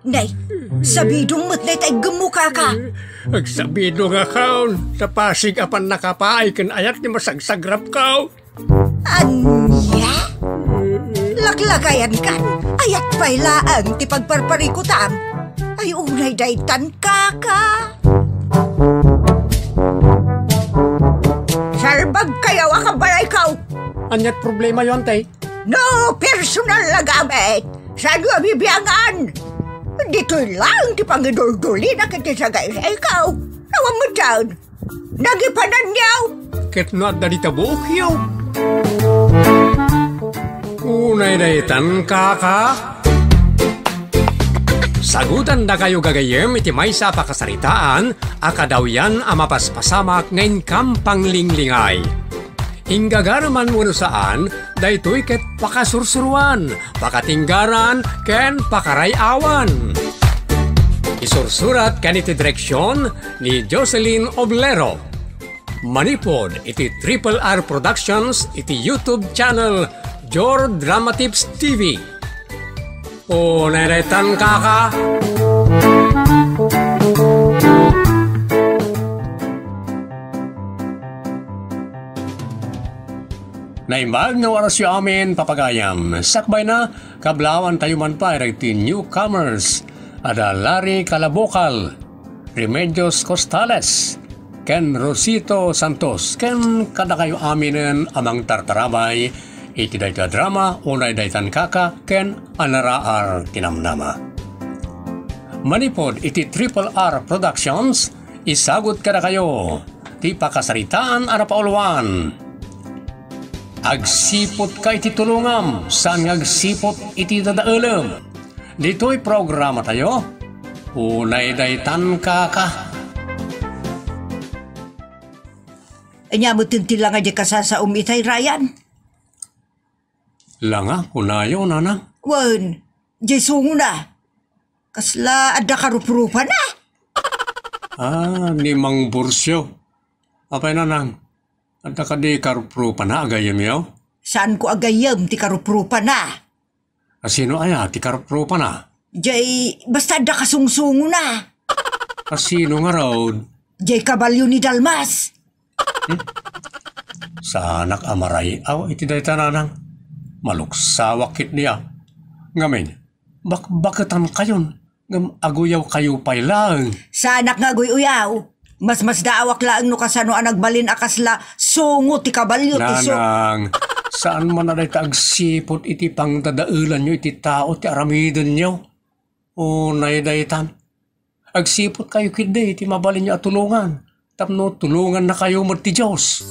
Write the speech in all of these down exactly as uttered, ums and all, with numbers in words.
Nay, sabidong met dayta iggemmo, kaka. Agsabidongakon, ta pasig a pannakapaay ken ayat ti masagsagrapko. Ania? Laklakayankan, ayat pay laeng ti pagparparikutam. Ay, unay daytan, kaka. Salbagkayo a kabalayko. Aniat problemayo, ante? No personal a gamit, saanyo a bibiangan? Ditoy laeng ti pangiduldulina ket ti sagaysayko. Awan met saan. Nagipananyo. Ket no adda dita buokyo. Unay daytan, kaka. Sagutandakayo gagayyem iti maysa a pakasaritaan a kadawyan a mapaspasamak nga inkam panglinglingay. Inggagareman wenno saan, daytoy ket pakasursuroan, pakatinggaran, ken pakaray-awan. Isursurat ken iti direksion ni Jocelyn Oblero. Manipud iti Triple R Productions iti YouTube channel Jor Drama Tips T V. O, neretan, kaka. Naimbag nga orasyo amin, papagayam. Sakbayna, kablawantayo man pay dagiti newcomers. Ada Larry Calabokal, Remedios Costales, ken Rosito Santos, ken kadakayo aminen a mangtartarabay iti daytoy a drama, unay daytan, kaka, ken Anaraar ti Namnama. Manipud iti Triple R Productions, isagut kadakayo ti pakasaritaan a napauluan. Agsiputka iti tulongam, saan nga agsiput iti dadaelem. Ditoy programatayo, unay daytan, kaka. Ania met ti langa di kasasaom itay, Ryan? Langa, kunayo, nanang? Wen, diay sungona. Kasla adda karuprupana? Ah, ni Mang Burcio. Apay, nanang, adda kadi karuprupana a gayyemyo? Saanko a gayyem ti karuprupana. Asino aya ti karuprupana? Jay, basta adda kasungsungona. Asino ngarud? Jay kabalio ni Dalmas. Hmm? Saanak a maray-aw iti dayta, nanang. Maluksawak ketdi a. Ngamin, bakbaketankayon, ngem aguyawkayo pay laeng. Saanak nga aguy-uyaw. Masmasdaawak laeng no kasano a nagbalin a kasla sungo ti kabalio ti su- Nanang, saan man a dayta agsiput iti pangdadaelanyo iti tao ti aramidenyo? Unay daytan, agsiputkayo ketdi iti mabalinyo a tulongan, tapno tulongannakayo met ti Dios.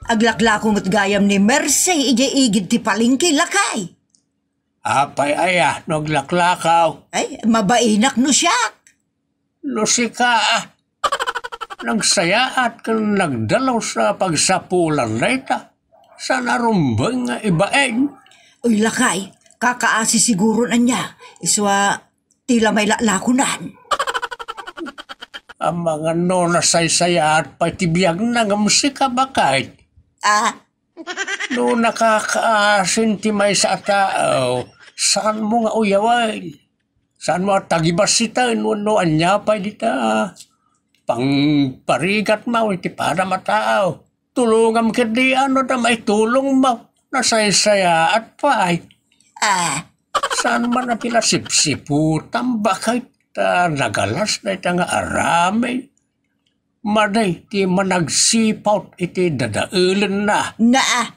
Aglaklako met gayam ni Mercy idiay igid ti palengke, lakay. Apay aya no aglaklakaw? Ay, mabainak no siak. No sika, nagsayaat ken nagdalus a pagsapulan dayta. Saan a rumbeng nga ibain? Uy, lakay, kakaasi siguron ania, isu a ti la mailaklakonan. Amangan no nasaysayaat pay ti biagna ngem sika, baket. Ah? No nakakaasin ti maysa a tao, saanmo nga uyawen. Saanmo a tagibassiten wenno ania pay dita pangparigatmo iti padam a tao. Tulongam ketdi a no adda maitulongmo. Nasaysayaat pay. Ah. Saan man a ti la sipsiputam, baket, ta nagalas dayta nga aramid. Madi ti managsiput iti dadaelenna. Naa,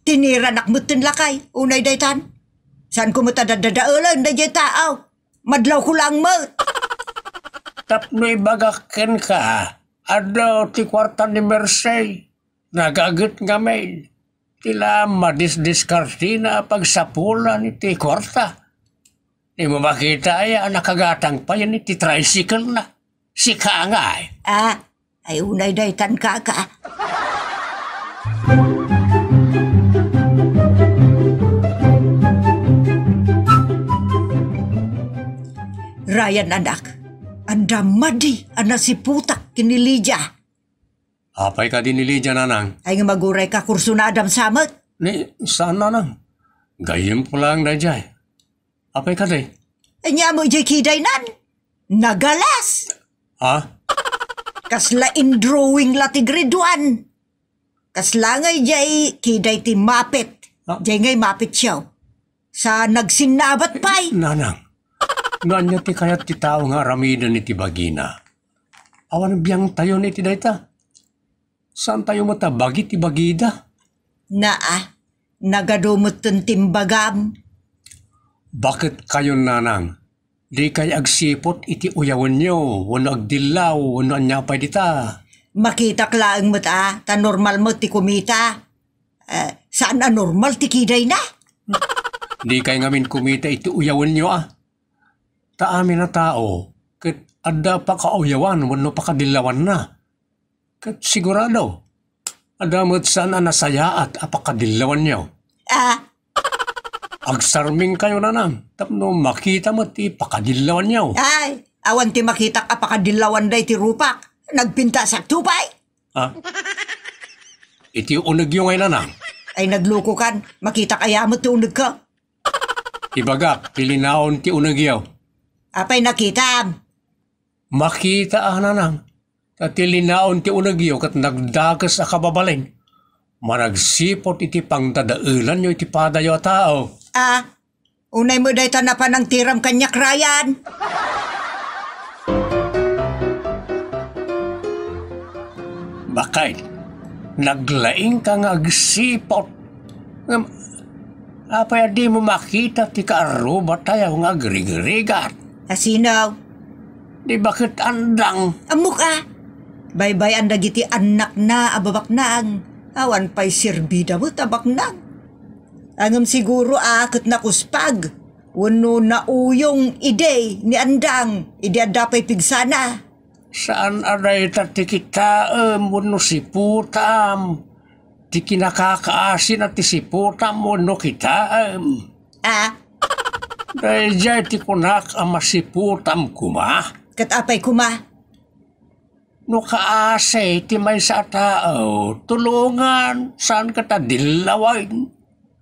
tiniranak metten, lakay, unay daytan. Saanko met a dadadaelen daydiay tao. Madlawko laeng met. Tapno ibagak kenka, adda ti kuarta ni Mercy. Nagaget ngamin. Ti la madisdiskartena a pagsapulan iti kuarta. Dimo makita aya a nakagatang payen iti tricycle-na? Sika ngay. Ah, ay unay daytan, kaka. Ryan, anak, adda madi a nasiputak ken ni Lydia. Apay kadi ni Lydia, nanang? Ay nga, aguray ka, kurso na adam samet. Ni, saan, nanang? Gayyem ko lang dayjay. Apay kadi? Anya mo ijay kidaynan? Nagalas! Ha? Kasla in drawing la ti grade one. Kasla nga ijay kiday ti mapit. Ha? Ijay ngay mapit siya. Sa nagsinnabat pay. Nanang, no anya ti kayat ti tao nga aramiden iti bagina? Awan biangtayon iti dayta. Saan tayo met a bagi ti bagida? Naa, nagadu metten ti imbagam. Baket kayon, nanang, dikay agsipot iti uyawenyo, wenno agdillaw, wenno ania pay dita. Makitak laeng met a, ta normal met ti kumita. Eh, saan a normal ti kidayna? Dikay ngamin kumita iti uyawenyo a. Ta amin a tao, ket adda pakauyawan wenno pakadillawanna. Ket sigurado, adda met saan a nasayaat a pakadillawanyo. Ah. Agsarmingkayo, nanang, tapno makita met ti pakadillawanyo. Ay, awan ti makitak a pakadillawan dayta rupak. Nagpintasakto pay. Ha? Iti unegyo ngay, nanang? Ay, naglukokan. Makitak aya met ti unegko. Ibagak, ti linaon ti unegyo. Apay nakitam? Makita a, nanang. Ta ti linaon ti unegyo ket nagdakes a kababalin. Managsipot iti pangdadaelanyo iti padayo a tao. Ah, unay met dayta napan nangtiram kaniak, Ryan. Baket, naglaingka nga agsipot. Ngem, apay a dimo makita ti kaarrubatayo nga agrigrigat? A sino? Ni baket andang. Ammok a. Baybay-an dagiti annakna a babaknang. Awan pay serbida met a baknang. Ngem siguro a ket nakuspag wenno nauyong idi ni andang idi adda pay pigsana. Saan a dayta ti kitaem wenno siputam, ti kinakakaasina ti siputam wenno kitaem. Ah? Daydiay ti kunak a masiputam koma. Ket apay koma? No kaasi ti maysa a tao, tulongan, saan ket a dillawen.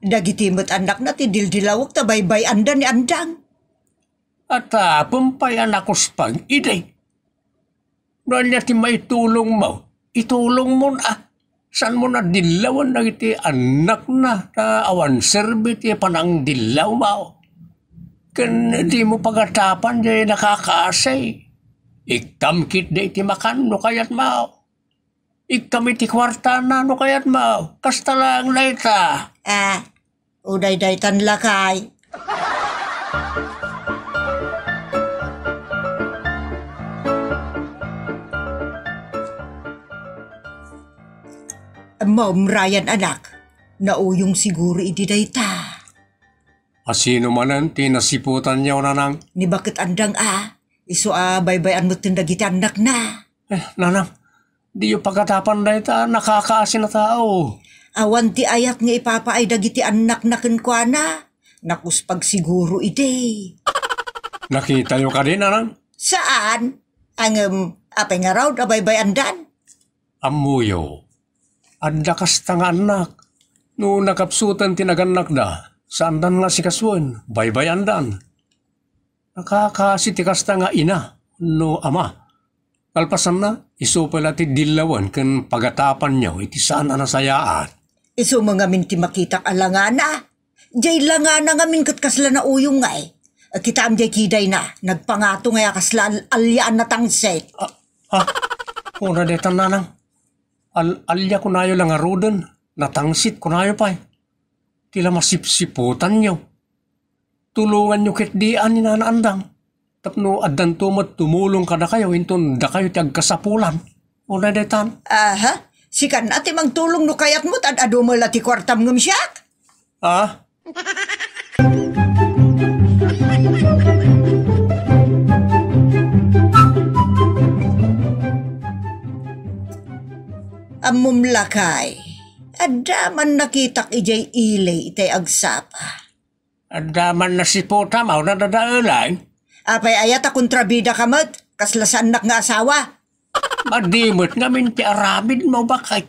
Dagiti met annakna ti dildilawek ta baybay-anda ni andang. Atapem pay a nakuspag idi. No ania ti maitulongmo, itulongmon a. Saanmon a dillawen dagiti annakna ta awan serbi ti panangdillawmo. Ken dimo pagatapan jay nakakaasi. Ikkam ketdi iti makan no kayatmo. Ikkam iti kuartana no kayatmo. Kasta laeng dayta. Ah, uday daytan lakay. Mom, Ryan, anak, nauyong siguro idi dayta. A sino manen ti nasiputanyo, nanang? Ni baket andang a, isu a baybay-an metten dagiti annakna. Eh, nanang, diyo pagatapan dayta a nakakaasi a tao. Awan ti ayat nga ipapaay dagiti annakna kenkuana. Nakuspag siguro idi. Nakitayo kadi, nanang? Saan? Ngem, apay ngarud a baybay-andan? Ammoyo, adda kasta nga annak. No nakapsutan ti nagannakda, saandan nga asikasuen, baybay-andan. Nakakaasi ti kasta nga ina, no ama. Kalpasanna, isu pay la ti dillawen ken pagatapanyo iti saan a nasayaat. Isu met ngamin ti makitak a langana. Jay langana ngamin ket kasla nauyong ngay. Kitaem jay kidayna, nagpangato ngay a kasla al-, alia a natangsit. Ah, ah, kuna daytan, nanang. Al-, alia kunayo la ngaruden, natangsit kunayo pay. Ti la masipsiputanyo. Tulonganyo ketdi a ni Nana Andang. Tapno addanto met tumulong kadakayo inton dakayo ti agkasapulan. Uray daytan. Aha, sikan a ti mangtulong no kayatmo, ta ad-adu met la ti kuartam ngem siak. Ah? Ammom lakay, adda man nakitak idiay ili itay agsapa. Adda man nasiputam a nadadaelan. Apay aya ta kontrabida ka met, kasla saannak nga asawa? Madi met ngamin ti aramidmo, baket.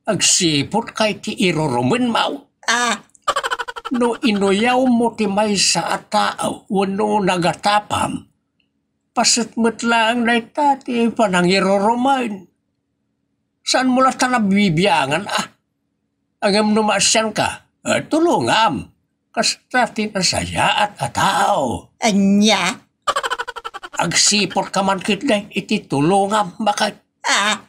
Agsiput kay ti irurumenmo. Ah. No inuyawmo ti maysa a tao wenno nagatapam, paset met laeng dayta ti panangirurumen. Saanmo latta a bibiangan, a? Ngem no maasianka, eh, tulongam. Kasta ti nasayaat a tao. Ania? Agsiputka man ketdi iti tulongam, baket. Ah?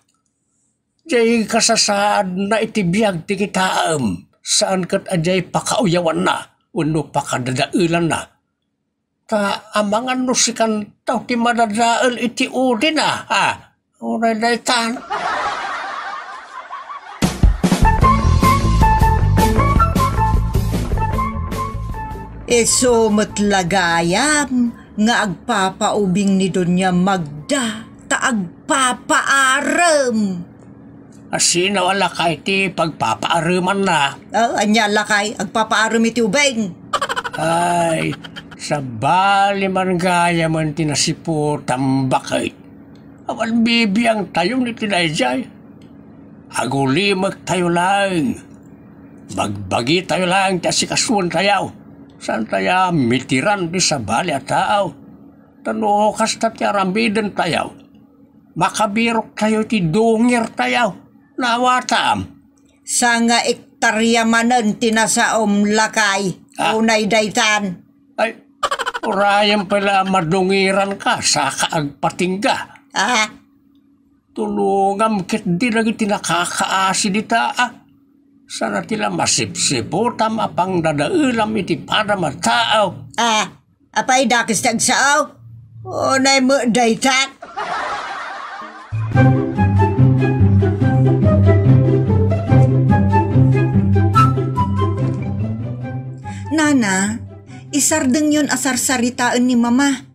Diay kasasaadna iti biag ti kitaem, saan ket a diay pakauyawanna wenno pakadadaelanna. Ta amangan no sikanto ti madadael iti udina, a? Uray daytan. Isu met la gayam nga agpapaubing ni Doña Magda ta agpapaarem. Asino a lakay ti pagpapaaremanna? Ah, ania lakay? Agpapaarem iti ubing. Ay, sabali man gayamen ti nasiputam, baket. Awan bibiangtayon iti daydiay. Agulimektayo laeng. Bagbagitayo laeng ti asikasuentayo. Saantayo a mitiran ti sabali a tao. Ta no kasta ti aramidentayo, makabiroktayo iti dungirtayo. Naawatam? Sanga ektaria manen ti nasaom, lakay. Ah. Unay daytan. Ay, urayem pay la a madungiranka, saka agpatingga. Ah. Tulongam ketdi dagiti nakakaasi dita, a? Saan a ti la masipsiputam a pangdadaelam iti padam a tao. Ah, apay dakes ti agsao? Unay met dayta. Nana, isardengyon a sarsaritaen ni Mama,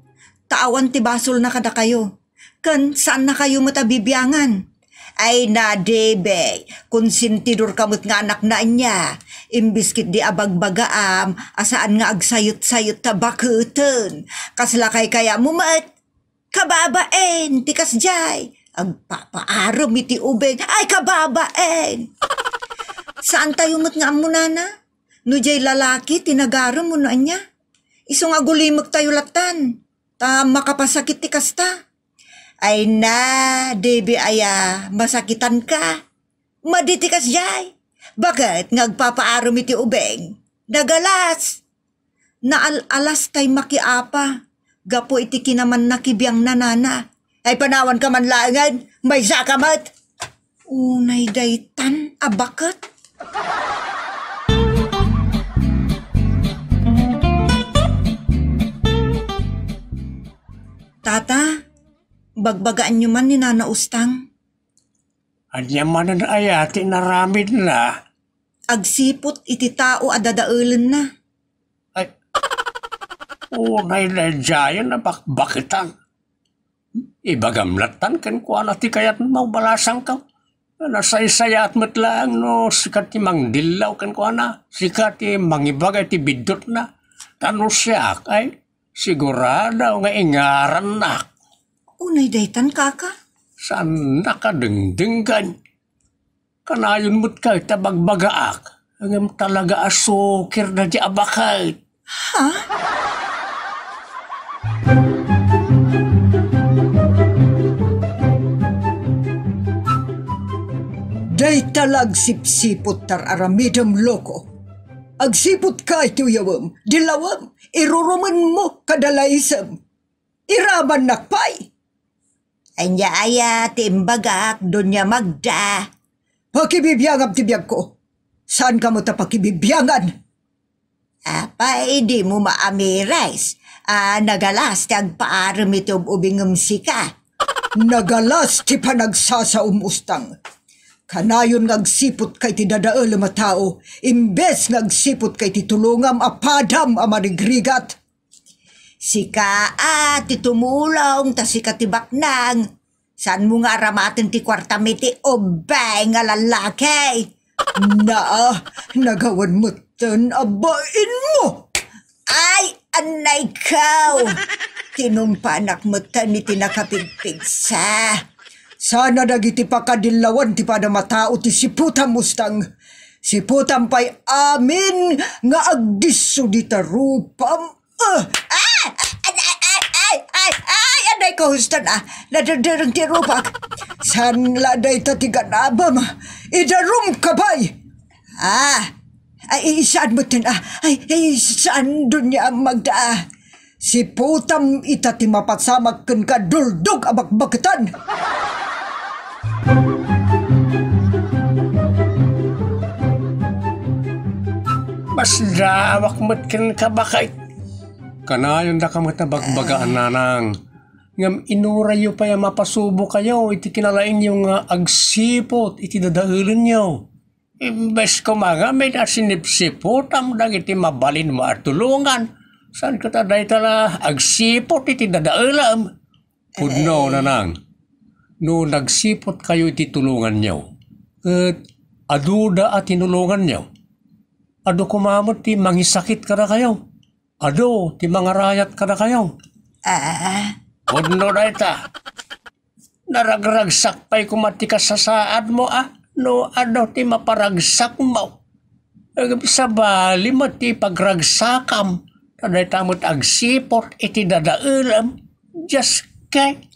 ta awan ti basolna kadakayo. Ken saannakayo met a bibiangan. Ay, Nadebey, konsentidorka met nga anakna ania. Imbes ketdi a bagbagaam a saan nga agsayot-sayot ta baketen. Kasla kaykayatmo met. Kababain ti kasdiay. Agpapaarem iti ubing. Ay, kababain! Saantayo met nga ammo, Nana? No diay lalaki ti nagarem wenno ania? Isu nga agulimektayo lattan. Ta makapasakit ti kasta. Ay na, Debbie aya, masakitanka. Madi ti kasdiay. Baket nga agpapaarem iti ubing? Nagalas. Naal-alas tay makiapa. Gapu iti kinamanna kibiangna, Nana. Ay panawanka man laengen, maysaka met. Unay daytan a baket. Tata, bagbagaanyo man ni Nana Ustang. Ania manen aya ti inaramidna? Agsiput iti tao a dadaelenna. Ay, unay daydiayen a bakbaketan. Ibagam lattan kenkuana ti kayatmo, balasangko. Nasaysayaat met laeng no sika ti mangdillaw kenkuana, sika ti mangibaga iti biddutna. Ta no siak, ay, sigurado nga ingarannak. Unay daytan, kaka? Saannak a dengdenggen. Kanayon met kay ta bagbagaak, ngem talaga a sukir daydiay a baket. Ha? Dayta la agsipsiput, tar-aramidem, loko. Agsiputka iti uyawem, dillawem, irurumenmo, kadalaisem. Iramannak pay. Ania aya ti imbagak, Doña Magda? Pakibibiangam ti biagko. Saanka met a pakibibiangan? Apay, dimo maamires a nagalas ti agpaarem iti ub-ubingem sika? Nagalas ti panagsasaom, Ustang. Kanayon nga agsiputka iti dadaelem a tao, imbes nga agsiputka iti tulongam a padam a marigrigat. Sika a ti tumulong, ta sika ti baknang. Saanmo nga aramaten ti kuartam iti ubbing a lallaki? Naa, nagawan metten a bainmo. Ay, anay kaw! Tinumpanak metten iti nakapigpigsa. Sana dagiti pakadillawan ti padam a tao ti siputam, Mustang. Siputam pay amin nga agdisso dita rupam. Ah! Ah! Ay, ay, ay, ay, ay, ay, anay ko, Huston, ah. Nadardarang ti rupak. Saan la dayta ti ganabam? Idarumka pay. Ah, ay, saan mo tin, ah? Ay, ay, saan dunia ang magda, ah? Siputam ita ti mapasamak ken kaduldog a bakbaketan. Masdaawak met ken kabakay. Kanayon da ka met a bagbagaan, nanang. Ngem inurayyo pay a mapasubokayo iti kinalaingyo nga agsiput iti dadaelenyo. Imbes koma ngamin a sinipsiputam dagiti mabalinmo a tulongan, saan ket a dayta la agsiput iti dadaelem. Pudno, nanang, no nagsiputkayo iti tulonganyo, ket aduda a tinulonganyo, adu koma met ti mangisakit kadakayo. Adu ti mangarayat kadakayo. Ah. Pudno dayta. Naragragsak pay koma ti kasasaadmo, a? No adu ti maparagsakmo. Sabali met ti pagragsakam. Ta dayta met agsiput iti dadaelem. Just kay.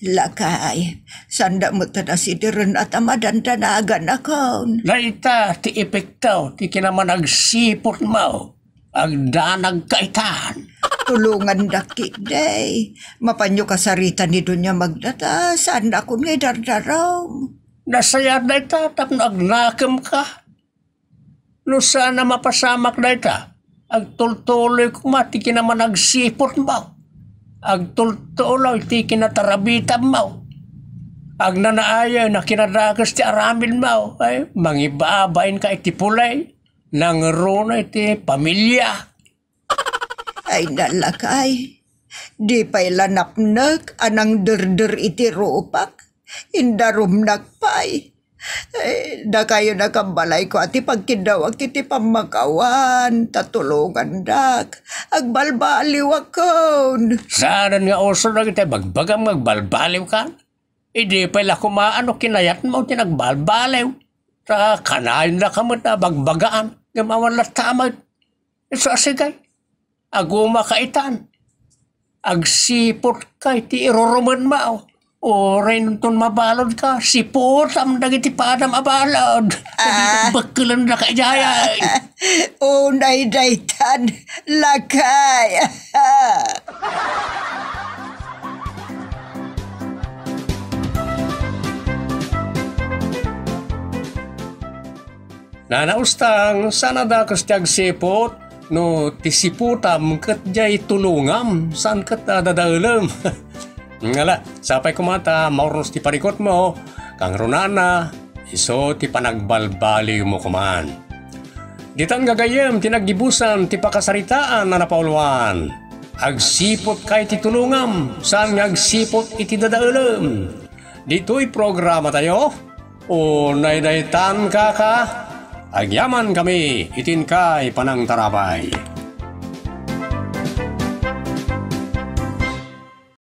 Lakay, sanda met ta nasideren a ta madandanagan akon. Dayta ti epekto ti kinamanagsiputmo. Agdanag kaitan. Tulongandak, Kikday. Mapanyo kasarita ni Doña Magda ta saannakon nga idardarum. Nasayaat dayta tapno agnakem ka. No saan a mapasamak dayta, agtultuloy koma ti kinamanagsiputmo. Agtultuloy ti kinatarabitammo. Agnanaayen a kinadakes ti aramidmo. Ay, mangibabain ka iti pulay. Nangruna iti pamilia. Ay, nalakay. Di pay la napnek a nangderder iti rupak. Indarumnak pay. Ay, dakayo nakabbalayko a ti pagkiddawak iti pammakawan, ta tulongandak. Agbalbaliwakon. Saanen nga uso dagiti bagbagam nga agbalbaliwkan? Idi pay la koma no kinayatmo ti nagbalbaliw. Ta kanayon la ka met a bagbagaan, ngem awan latta met. Isu a sige, aguma ka itan. Agsiput ka iti irurumenmo. Uray nunton mabalud ka, siputam dagiti padam a balud. Ah. Bekkelenda ka idiay. Unay daytan, lakay. Nana Ustang, saan a dakes ti agsiput no ti siputam ket diay tulongam, saan ket a dadaelem. Ngala, sapay koma ta maurnos ti parikutmo, kangrunana, isu ti panagbalbaliwmo koman. Ditan gagayyem ti naggibusan ti pakasaritaan a napauluan. Agsiput ka iti tulongam, saan nga agsiput iti dadaelem. Ditoy programatayo, Unaydaytan, kaka, agyaman kami iti inkay panangtarabay.